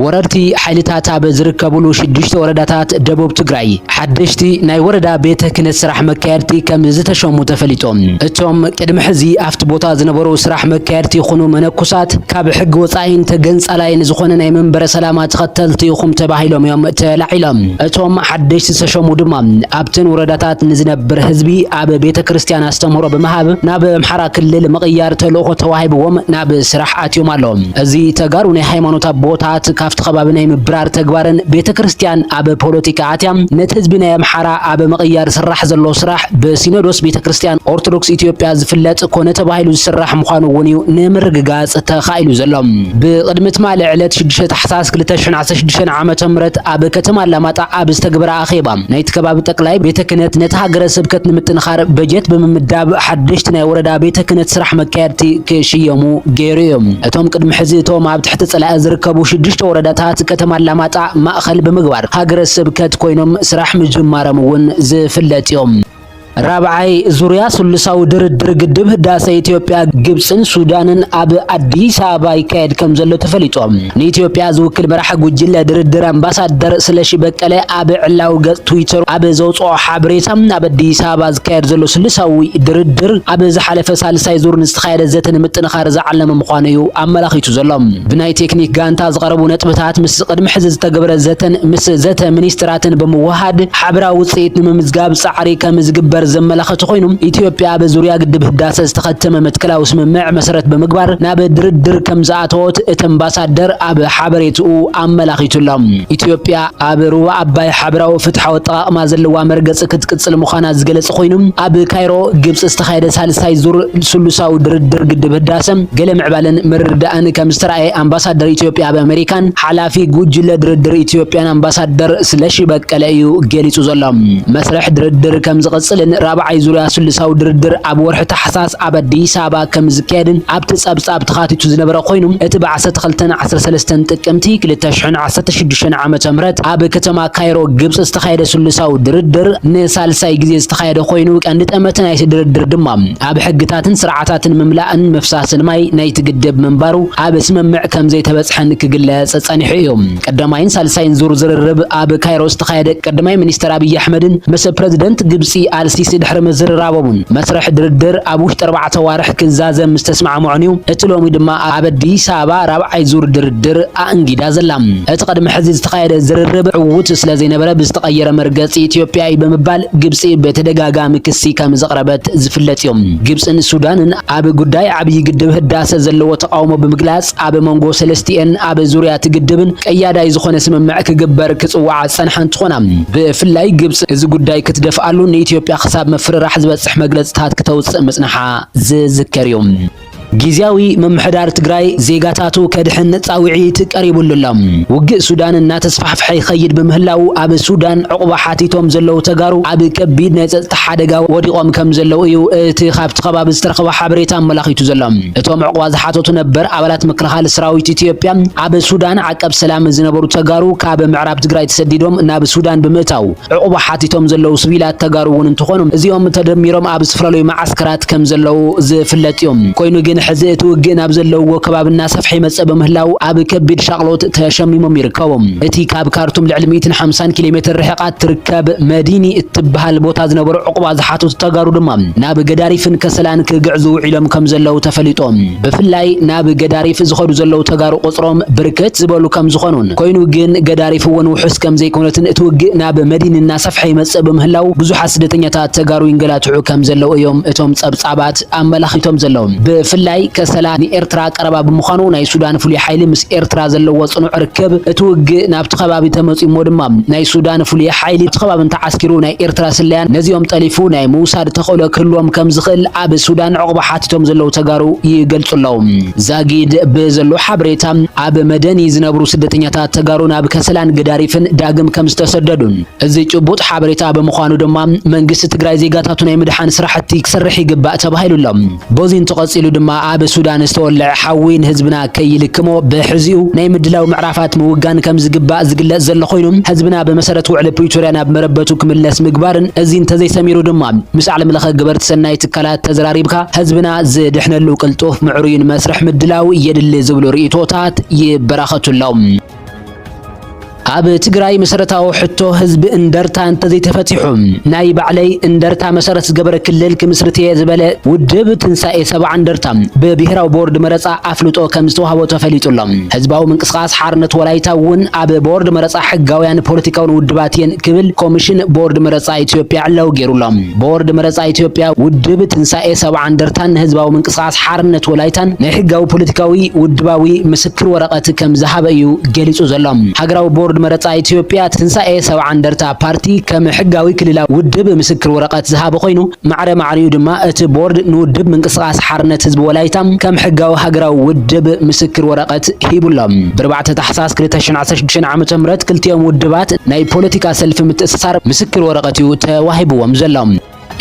ወረርቲ ሓይልታት ኣብ ዝርከብሉ ሽዱሽተ ወረዳታት ደቡብ ትግራይ ሓደሽቲ ናይ ወረዳ ቤተ ክህነት ስራሕ መካየድቲ ከም ዝተሸሙ ተፈሊጡ። እቶም ቅድሚ ሕዚ ኣብቲ ቦታ ዝነበሩ ስራሕ መካየድቲ ይኹኑ መነኩሳት ካብ ሕጊ ወፃኢን ተገንፃላይን ዝኾነ ናይ መንበረ ሰላማ ተኸተልቲ ኢኹም ተባሂሎም እዮም ተላዒሎም። እቶም ሓደሽቲ ዝተሸሙ ድማ ኣብተን ወረዳታት ንዝነብር ህዝቢ ኣብ ቤተ ክርስቲያን ኣስተምህሮ ብምሃብ ናብ ኣምሓራ ክልል ምቕያር ተልእኾ ተዋሂብዎም ናብ ስራሕ ኣትዮም ኣለዉ። እዚ ተጋሩ ናይ ሃይማኖት ኣቦታት ካብቲ ከባቢ ናይ ምብራር ተግባርን ቤተ ክርስቲያን ኣብ ፖለቲካ ኣትያ ነቲ ህዝቢ ናይ ኣምሓራ ኣብ ምቕያር ዝስራሕ ዘሎ ስራሕ ብሲኖዶስ ቤተ ክርስቲያን ኦርቶዶክስ ኢትዮጵያ ዝፍለጥ ኮነ ተባሂሉ ዝስራሕ ምዃኑ እውን እዩ ንምርግጋጽ ተኻኢሉ ዘሎ። ብቕድሚ ትማሊ ዕለት ሽዱሽተ ታሕሳስ ክልተ ሽሕን ዓሰርተ ሽዱሽተን ዓመተ ምህረት ኣብ ከተማ ኣላማጣ ኣብ ዝተግበረ ኣኼባ ናይቲ ከባቢ ጠቅላይ ቤተ ክህነት ነቲ ሃገረ ስብከት ንምጥንኻር በጀት ብምምዳብ ሓደሽቲ ናይ ወረዳ ቤተ ክህነት ስራሕ መካየድቲ ክሽየሙ ገይሩ እዩ። እቶም ቅድሚ ሕዚ እቶም ኣብ ትሕቲ ጸላኢ ዝርከቡ ሽዱሽተ ወረዳታት ከተማ ኣላማጣ ማእኸል ብምግባር ሃገረ ስብከት ኮይኖም ስራሕ ምጅማሮም እውን ዝፍለጥ እዮም። ራብዓይ ዙርያ ስሉሳዊ ድርድር ግድብ ህዳሰ ኢትዮጵያ፣ ግብፅን ሱዳንን ኣብ ኣዲስ ኣበባ ይካየድ ከም ዘሎ ተፈሊጡ። ንኢትዮጵያ ዝውክል መራሒ ጉጅለ ድርድር ኣምባሳደር ስለሺ በቀለ ኣብ ዕላዊ ገፅ ትዊተሩ ኣብ ዘውፅኦ ሓበሬታ፣ ኣብ ኣዲስ ኣበባ ዝካየድ ዘሎ ስሉሳዊ ድርድር ኣብ ዝሓለፈ ሳልሳይ ዙር ንዝተኻየደ ዘተ ንምጥንኻር ዝዓለመ ምዃኑ እዩ ኣመላኺቱ ዘሎ። ብናይ ቴክኒክ ጋንታ ዝቐረቡ ነጥብታት ምስ ቅድሚ ሕዚ ዝተገበረ ዘተን ምስ ዘተ ሚኒስትራትን ብምውሃድ ሓበራዊ ውፅኢት ንምምዝጋብ ፃዕሪ ከም ዝግበር ዘመላኸተ ኮይኑ፣ ኢትዮጵያ ኣብ ዙርያ ግድብ ህዳሰ ዝተኸተመ መትከላዊ ስምምዕ መሰረት ብምግባር ናብ ድርድር ከም ዝኣተወት እቲ ኣምባሳደር ኣብ ሓበሬትኡ ኣመላኺቱ ኣሎ። ኢትዮጵያ ኣብ ሩባ ኣባይ ሓበራዊ ፍትሓዊ ኣጠቓቕማ ዘለዋ መርገፂ ክትቅፅል ምዃና ዝገለጸ ኮይኑ፣ ኣብ ካይሮ ግብፂ ዝተኻየደ ሳልሳይ ዙር ስሉሳዊ ድርድር ግድብ ህዳሰ ገለ ምዕባለን ምርድዳእን ከም ዝተረኣየ ኣምባሳደር ኢትዮጵያ ኣብ ኣሜሪካን ሓላፊ ጉጅለ ድርድር ኢትዮጵያን ኣምባሳደር ስለሺ በቀለ እዩ ገሊጹ ዘሎ። መስርሕ ድርድር ከም ዝቕጽልን ራብዓይ ዙርያ ስሉሳዊ ድርድር ኣብ ወርሒ ታሕሳስ ኣብ ኣዲስ ኣበባ ከም ዝካየድን ኣብቲ ጸብጻብ ተኻቲቱ ዝነበረ ኮይኑ፣ እቲ ብ ዓሰርተ ክልተን ዓሰርተ ሰለስተን ጥቅምቲ ክልተ ሽሕን ዓሰርተ ሽዱሽተን ዓመተ ምህረት ኣብ ከተማ ካይሮ ግብጺ ዝተኻየደ ስሉሳዊ ድርድር ንሳልሳይ ግዜ ዝተኻየደ ኮይኑ፣ ቀንዲ ጠመተ ናይቲ ድርድር ድማ ኣብ ሕግታትን ስርዓታትን ምምላእን ምፍሳስን ማይ ናይቲ ግድብ ምንባሩ ኣብ ስምምዕ ከም ዘይተበጽሐን ክግለጽ ጸኒሑ እዩ። ቀዳማይን ሳልሳይን ዙር ዝርርብ ኣብ ካይሮ ዝተኻየደ ቀዳማይ ሚኒስትር ኣብይ ኣሕመድን ምስ ፕረዚደንት ግብጺ ኣልሲሲ ድሕሪ ምዝርራቦምን መስርሕ ድርድር ኣብ ውሽጢ ኣርባዕተ ዋርሕ ክዛዘም ምስ ተስማዕምዑን እዩ። እቲ ሎሚ ድማ ኣብ ኣዲስ ኣበባ ራብዓይ ዙር ድርድር ኣእንጊዳ ዘላ። እቲ ቅድሚ ሕዚ ዝተኻየደ ዝርርብ ዕዉት ስለ ዘይነበረ ብዝተቐየረ መርገጺ ኢትዮጵያ እዩ ብምባል ግብጺ ብተደጋጋሚ ክሲ ከም ዘቕረበት ዝፍለጥ እዩ። ግብጽን ሱዳንን ኣብ ጉዳይ ዓብዪ ግድብ ህዳሰ ዘለዎ ተቓውሞ ብምግላጽ ኣብ መንጎ ሰለስቲኤን ኣብ ዙርያ እቲ ግድብን ቀያዳይ ዝኾነ ስምምዕ ክግበር ክጽውዓ ዝጸንሓ እንትኾና፣ ብፍላይ ግብጽ እዚ ጉዳይ ክትደፍኣሉ ንኢትዮጵያ ክሳብ ምፍርራሕ ዝበጽሕ መግለጽታት ክተውጽእ ምጽንሓ ዝዝከር እዩ። ግዝያዊ ምምሕዳር ትግራይ ዜጋታቱ ከድሕን ጻውዒት ቀሪቡሉ ኣሎ። ውግእ ሱዳን እናተስፋሕፍሐ ይኸይድ ብምህላው ኣብ ሱዳን ዕቑባ ሓቲቶም ዘለዉ ተጋሩ ኣብ ከቢድ ናይ ጸጥታ ሓደጋ ወዲቖም ከም ዘለዉ እዩ እቲ ካብቲ ከባቢ ዝተረኸበ ሓበሬታ ኣመላኺቱ ዘሎ። እቶም ዕቑባ ዝሓተቱ ነበር ኣባላት ምክልኻል ሰራዊት ኢትዮጵያ ኣብ ሱዳን ዓቀብ ሰላም ዝነበሩ ተጋሩ ካብ ምዕራብ ትግራይ ተሰዲዶም ናብ ሱዳን ብምእታው ዕቑባ ሓቲቶም ዘለዉ ስቪላት ተጋሩ እውን እንትኾኑ፣ እዚኦም ተደሚሮም ኣብ ዝተፈላለዩ መዓስከራት ከም ዘለዉ ዝፍለጥ እዩ። ኮይኑ ግን ሕዚ እቲ ውግእ ናብ ዘለውዎ ከባቢ እናሰፍሐ ይመጽእ ብምህላው ኣብ ከቢድ ሻቕሎት ተሸሚሞም ይርከቡ። እቲ ካብ ካርቱም ልዕሊ ሚእትን ሓምሳን ኪሎ ሜትር ርሕቓ ትርከብ መዲኒ እትበሃል ቦታ ዝነበሩ ዕቑባ ዝሓተቱ ተጋሩ ድማ ናብ ገዳሪፍን ከሰላን ክግዕዙ ውዒሎም ከም ዘለዉ ተፈሊጡ። ብፍላይ ናብ ገዳሪፍ ዝኸዱ ዘለዉ ተጋሩ ቁጽሮም ብርክት ዝበሉ ከም ዝኾኑን፣ ኮይኑ ግን ገዳሪፍ እውን ውሑስ ከም ዘይኮነትን እቲ ውግእ ናብ መዲን እናሰፍሐ ይመጽእ ብምህላው ብዙሓት ስደተኛታት ተጋሩ ይንገላትዑ ከም ዘለዉ እዮም እቶም ጸብጻባት ኣመላኺቶም ዘለዉ። ብፍላይ ከሰላ ንኤርትራ ቀረባ ብምዃኑ ናይ ሱዳን ፍሉይ ሓይሊ ምስ ኤርትራ ዘለዎ ጽኑዕ ርክብ እቲ ውግእ ናብቲ ከባቢ ተመጺሞ ድማ ናይ ሱዳን ፍሉይ ሓይሊ እቲ ከባቢ እንተዓስኪሩ ናይ ኤርትራ ስለያን ነዚኦም ጠሊፉ ናይ ምውሳድ ተኽእሎ ክህልዎም ከም ዝኽእል ኣብ ሱዳን ዕቑባ ሓቲቶም ዘለዉ ተጋሩ ይገልጹ ኣለዉ። ዛጊድ ብዘሎ ሓበሬታ ኣብ መደኒ ዝነብሩ ስደተኛታት ተጋሩ ናብ ከሰላን ገዳሪፍን ዳግም ከም ዝተሰደዱን እዚ ጭቡጥ ሓበሬታ ብምዃኑ ድማ መንግስቲ ትግራይ ዜጋታቱ ናይ ምድሓን ስራሕቲ ክሰርሕ ይግባእ ተባሂሉ ኣሎ። በዚ እንተቐጺሉ ድማ ኣብ ሱዳን ዝተወልዐ ሓዊ ንህዝብና ከይልክሞ ብሕዚኡ ናይ ምድላው ምዕራፋት ምውጋን ከም ዝግባእ ዝግለጽ ዘሎ ኮይኑ ህዝብና ብመሰረት ውዕሊ ፕሪቶርያ ናብ መረበቱ ክምለስ ምግባርን እዚ እንተዘይሰሚሩ ድማ ምስ ዓለም ለኸ ገበርቲ ሰናይ ትካላት ተዘራሪብካ ህዝብና ዝድሕነሉ ቅልጡፍ ምዕሩይን መስርሕ ምድላው የድሊ ዝብሉ ርእይቶታት ይበራኸቱ ኣለዉ። ኣብ ትግራይ መሰረታዊ ሕቶ ህዝቢ እንደርታ እንተዘይተፈቲሑ፣ ናይ ባዕለይ እንደርታ መሰረት ዝገበረ ክልል ክምስርት እየ ዝበለ ውድብ ትንሳኤ ሰብዓ እንደርታ፣ ብብሄራዊ ቦርድ መረፃ ኣፍልጦ ከም ዝተዋህቦ ተፈሊጡ ኣሎ። ህዝባዊ ምንቅስቃስ ሓርነት ወላይታ እውን ኣብ ቦርድ መረፃ ሕጋውያን ፖለቲካውን ውድባት እየን ክብል ኮሚሽን ቦርድ መረፃ ኢትዮጵያ ዕላዊ ገይሩ ኣሎ። ቦርድ መረፃ ኢትዮጵያ ውድብ ትንሳኤ ሰብዓ እንደርታን ንህዝባዊ ምንቅስቃስ ሓርነት ወላይታን ናይ ሕጋዊ ፖለቲካዊ ውድባዊ ምስክር ወረቐት ከም ዝሃበ እዩ ገሊጹ ዘሎ። ሃገራዊ ቦርድ መረፃ ኢትዮጵያ ትንሳኤ ሰብዓ እንደርታ ፓርቲ ከም ሕጋዊ ክልላዊ ውድብ ምስክር ወረቐት ዝሃበ ኮይኑ፣ ማዕረ ማዕሪኡ ድማ እቲ ቦርድ ንውድብ ምንቅስቃስ ሓርነት ህዝቢ ወላይታ ከም ሕጋዊ ሃገራዊ ውድብ ምስክር ወረቐት ሂቡ ኣሎ። ብኣርባዕተ ታሕሳስ ክልተ ሽሕን ዓሰርተ ሽዱሽተን ዓመተ ምህረት ክልቲኦም ውድባት ናይ ፖለቲካ ሰልፊ ምትእስሳር ምስክር ወረቐት እዩ ተዋሂብዎም ዘሎ።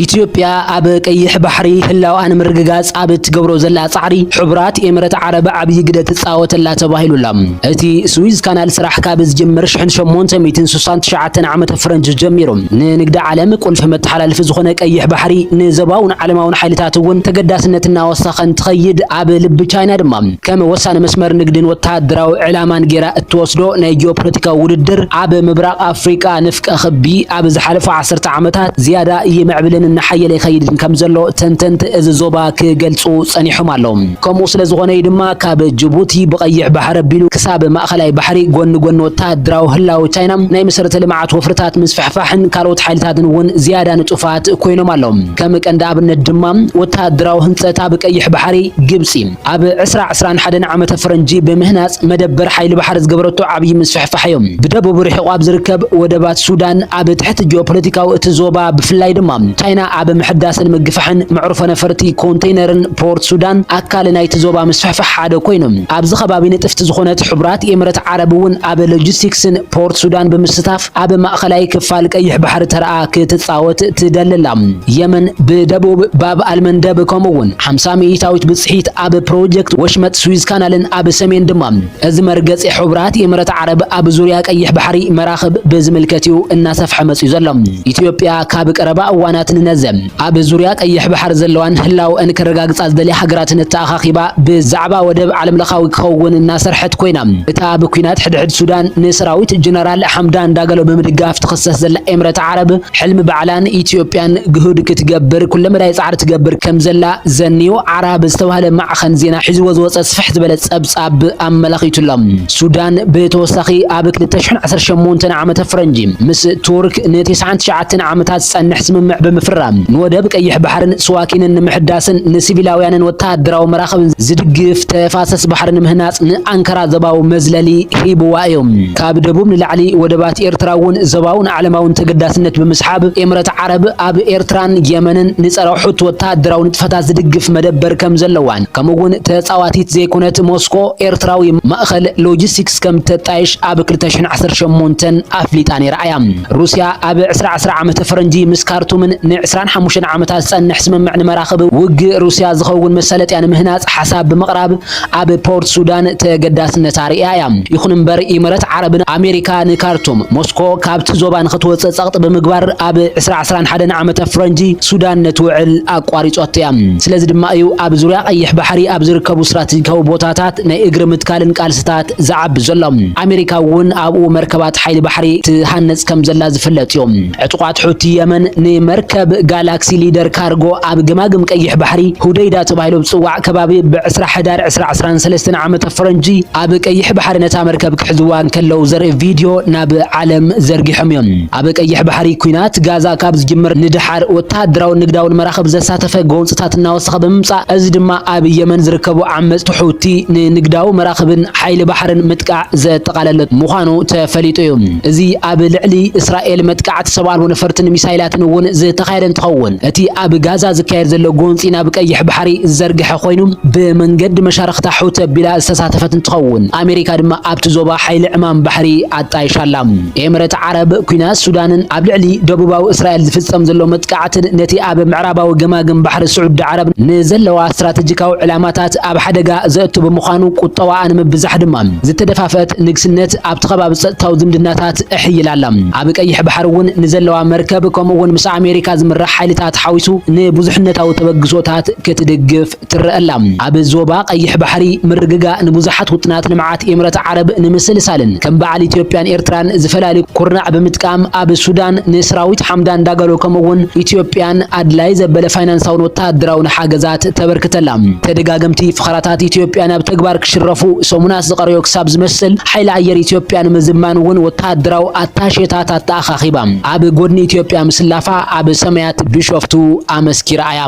ኢትዮጵያ ኣብ ቀይሕ ባሕሪ ህላውኣ ንምርግጋጽ ኣብ እትገብሮ ዘላ ጻዕሪ፣ ሕቡራት ኤምረት ዓረብ ዓብዪ ግደ ትጻወተላ ተባሂሉ ኣሎ። እቲ ስዊዝ ካናል ስራሕ ካብ ዝጅምር ሽሕን ሸሞንተ ሚእትን ስሳን ትሽዓተን ዓመተ ፈረንጂ ጀሚሩ፣ ንንግዲ ዓለም ቁልፊ መተሓላለፊ ዝኾነ ቀይሕ ባሕሪ ንዞባውን ዓለማውን ሓይልታት እውን ተገዳስነት እናወሰኸ እንትኸይድ፣ ኣብ ልቢ ቻይና ድማ ከም ወሳኒ መስመር ንግድን ወተሃደራዊ ዕላማን ጌራ እትወስዶ ናይ ጂኦፖለቲካዊ ውድድር፣ ኣብ ምብራቕ ኣፍሪቃ ንፍቀ ክቢ ኣብ ዝሓለፉ ዓሰርተ ዓመታት ዝያዳ ይምዕብልን እናሓየለ ይኸይድን ከም ዘሎ ተንተንቲ እዚ ዞባ ክገልጹ ጸኒሖም ኣለዉ። ከምኡ ስለ ዝኾነ እዩ ድማ ካብ ጅቡቲ ብቐይሕ ባሕሪ ኣቢሉ ክሳብ ማእከላይ ባሕሪ ጎኒ ጎኒ ወተሃደራዊ ህላወ ቻይና ናይ መሰረተ ልምዓት ወፍርታት ምስፍሕፋሕን ካልኦት ሓይልታትን እውን ዝያዳ ንጡፋት ኮይኖም ኣለዉ። ከም ቀንዲ ኣብነት ድማ ወተሃደራዊ ህንጸት ኣብ ቀይሕ ባሕሪ ግብጺ ኣብ ዕስራ ዕስራን ሓደን ዓመተ ፈረንጂ ብምህናጽ መደበር ሓይሊ ባሕሪ ዝገበረቶ ዓብዪ ምስፍሕፋሕ እዩ። ብደቡብ ርሒቑ ኣብ ዝርከብ ወደባት ሱዳን ኣብ ትሕቲ ጂኦፖለቲካዊ እቲ ዞባ ብፍላይ ድማ ቻይና ኣብ ምሕዳስን ምግፋሕን መዕርፎ ነፈርቲ ኮንቴይነርን ፖርት ሱዳን ኣካል ናይቲ ዞባ ምስፍሕፋሕ ሓደ ኮይኑ፣ ኣብዚ ከባቢ ንጥፍቲ ዝኾነት ሕቡራት ኤምረት ዓረብ እውን ኣብ ሎጂስቲክስን ፖርት ሱዳን ብምስታፍ ኣብ ማእኸላይ ክፋል ቀይሕ ባሕሪ ተራኣ ክትጻወት ትደሊ ኣላ። የመን ብደቡብ ባብ ኣልመንደብ ከምኡ እውን ሓምሳ ሚእታዊት ብጽሒት ኣብ ፕሮጀክት ወሽመጥ ስዊዝ ካናልን ኣብ ሰሜን ድማ እዚ መርገጺ ሕቡራት ኤምረት ዓረብ ኣብ ዙርያ ቀይሕ ባሕሪ መራኽብ ብዝምልከት እዩ እናሰፍሐ መጺኡ ዘሎ። ኢትዮጵያ ካብ ቀረባ እዋናት ንነዘ ኣብ ዙርያ ቀይሕ ባሕሪ ዘለዋን ህላውአን ከረጋግጻ ዝደልያ ሃገራትን እተኣኻኺባ ብዛዕባ ወደብ ዓለምለኻዊ ክኸውን እናሰርሐት ኮይና፣ እታ ብኲናት ሕድሕድ ሱዳን ንሰራዊት ጀነራል ሓምዳን ዳገሎ ብምድጋፍ ትኽሰስ ዘላ ኤምረት ዓረብ፣ ሕልሚ ባዕላን ኢትዮጵያን ግሁድ ክትገብር ኩለመዳይ ጻዕሪ ትገብር ከም ዘላ ዘ ኒው ዓራብ ዝተባህለ ማዕኸን ዜና ሒዝዎ ዝወጸ ስፍሕ ዝበለ ጸብጻብ ኣመላኺቱ ኣሎ። ሱዳን ብተወሳኺ ኣብ ክልተ ሽሕን ዓሰርተ ሸሞንተን ዓመተ ፈረንጂ ምስ ቱርክ ንተስዓን ትሽዓተን ዓመታት ዝጸንሕ ስምምዕ ብምፍራም ንወደብ ቀይሕ ባሕርን ስዋኪንን ንምሕዳስን ንሲቪላውያንን ወተሃደራዊ መራኽብን ዝድግፍ ተፋሰስ ባሕሪ ንምህናጽ ንኣንካራ ዞባዊ መዝለሊ ሂብዋ እዩ። ካብ ደቡብ ንላዕሊ ወደባት ኤርትራ እውን ዞባውን ዓለማውን ተገዳስነት ብምስሓብ ኤምረት ዓረብ ኣብ ኤርትራን የመንን ንጸረ ሑቲ ወተሃደራዊ ንጥፈታት ዝድግፍ መደበር ከም ዘለዋን ከምኡ እውን ተጻዋቲት ዘይኮነት ሞስኮ ኤርትራዊ ማእኸል ሎጂስቲክስ ከም ተጣይሽ ኣብ ክልተ ሽሕን ዓሰርተ ሸሞንተን ኣፍሊጣ ነይራ እያ። ሩስያ ኣብ ዕስራ ዕስራ ዓመተ ፈረንጂ ምስ ካርቱምን ንዕስራን ሓሙሽተን ዓመታት ዝጸንሕ ስምምዕ ንመራኽብ ውግእ ሩስያ ዝኸውን መሳለጥያ ንምህናጽ ሓሳብ ብምቕራብ ኣብ ፖርት ሱዳን ተገዳስነታ ርእያ እያ። ይኹን እምበር ኢመረት ዓረብን ኣሜሪካ ንካርቱም ሞስኮ ካብቲ ዞባ ንኽትወጽእ ጸቕጢ ብምግባር ኣብ ዕስራ ዕስራን ሓደን ዓመተ ፈረንጂ ሱዳን ነቲ ውዕል ኣቋሪጾቶ እያ። ስለዚ ድማ እዩ ኣብ ዙርያ ቀይሕ ባሕሪ ኣብ ዝርከቡ ስትራቴጂካዊ ቦታታት ናይ እግሪ ምትካልን ቃልስታት ዝዓቢ ዘሎ። ኣሜሪካ እውን ኣብኡ መርከባት ሓይሊ ባሕሪ ትሃንጽ ከም ዘላ ዝፍለጥ እዩ። ዕጡቓት ሑቲ የመን ንመርከብ ጋላክሲ ሊደር ካርጎ ኣብ ገማግም ቀይሕ ባሕሪ ሁደይዳ ተባሂሉ ዝጽዋዕ ከባቢ ብዕስራ ሕዳር ዕስራ ዕስራን ሰለስተን ዓመተ ፈረንጂ ኣብ ቀይሕ ባሕሪ ነታ መርከብ ክሕዝዋ እንከለዉ ዘርኢ ቪድዮ ናብ ዓለም ዘርጊሖም እዮም። ኣብ ቀይሕ ባሕሪ ኲናት ጋዛ ካብ ዝጅምር ንደሓር ወተሃደራውን ንግዳውን መራኽብ ዘሳተፈ ጎንጽታት እናወሰኸ ብምምጻእ፣ እዚ ድማ ኣብ የመን ዝርከቡ ዓመጽቲ ሑቲ ንንግዳዊ መራኽብን ሓይሊ ባሕርን ምጥቃዕ ዘጠቓለለ ምዃኑ ተፈሊጡ እዩ። እዚ ኣብ ልዕሊ እስራኤል መጥቃዕቲ ሰብ ኣልቦ ነፈርትን ሚሳይላትን እውን ዝተኻየደ እንትኸውን፣ እቲ ኣብ ጋዛ ዝካየድ ዘሎ ጎንጺ ናብ ቀይሕ ባሕሪ ዝዘርግሐ ኮይኑ፣ ብመንገዲ መሻርኽታ ሑቲ ኣቢላ ዝተሳተፈት እንትኸውን፣ ኣሜሪካ ድማ ኣብቲ ዞባ ሓይሊ ዕማም ባሕሪ ኣጣይሻ ኣላ። ኤምረት ዓረብ፣ ኲናት ሱዳንን ኣብ ልዕሊ ደቡባዊ እስራኤል ዝፍጸም ዘሎ መጥቃዕትን ነቲ ኣብ ምዕራባዊ ገማግም ባሕሪ ስዑዲ ዓረብ ንዘለዋ ስትራተጂካዊ ዕላማታት ኣብ ሓደጋ ዘእቱ ብምዃኑ፣ ቁጠባኣ ንምብዛሕ ድማ ዝተደፋፈአት ንግስነት ኣብቲ ከባቢ ጸጥታዊ ዝምድናታት እሕይል ኣላ። ኣብ ቀይሕ ባሕሪ እውን ንዘለዋ መርከብ፣ ከምኡ እውን ምስ ኣሜሪካ ዝምራሕ ሓይልታት ሓዊሱ ንብዙሕነታዊ ተበግሶታት ክትድግፍ ትረአ ኣላ። ኣብ ዞባ ቀይሕ ባሕሪ ምርግጋእ ንብዙሓት ውጥናት ልምዓት ኤምረት ዓረብ ንምስልሳልን ከም በዓል ኢትዮጵያን ኤርትራን ዝፈላሊ ኩርናዕ ብምጥቃም ኣብ ሱዳን ንሰራዊት ሓምዳን ዳጋሎ ከምኡ እውን ኢትዮጵያን ኣድላይ ዘበለ ፋይናንሳውን ወተሃደራውን ሓገዛት ተበርክተላ። ተደጋገምቲ ፍኸራታት ኢትዮጵያ ናብ ተግባር ክሽረፉ ሰሙናት ዝቐረዮ ክሳብ ዝመስል ሓይሊ ኣየር ኢትዮጵያ ንምዝማን እውን ወተሃደራዊ ኣታሼታት ኣተኣኻኺባ ኣብ ጎድኒ ኢትዮጵያ ምስላፋ ኣብ ሰማያት ቢሾፍቱ ኣመስኪራ እያ።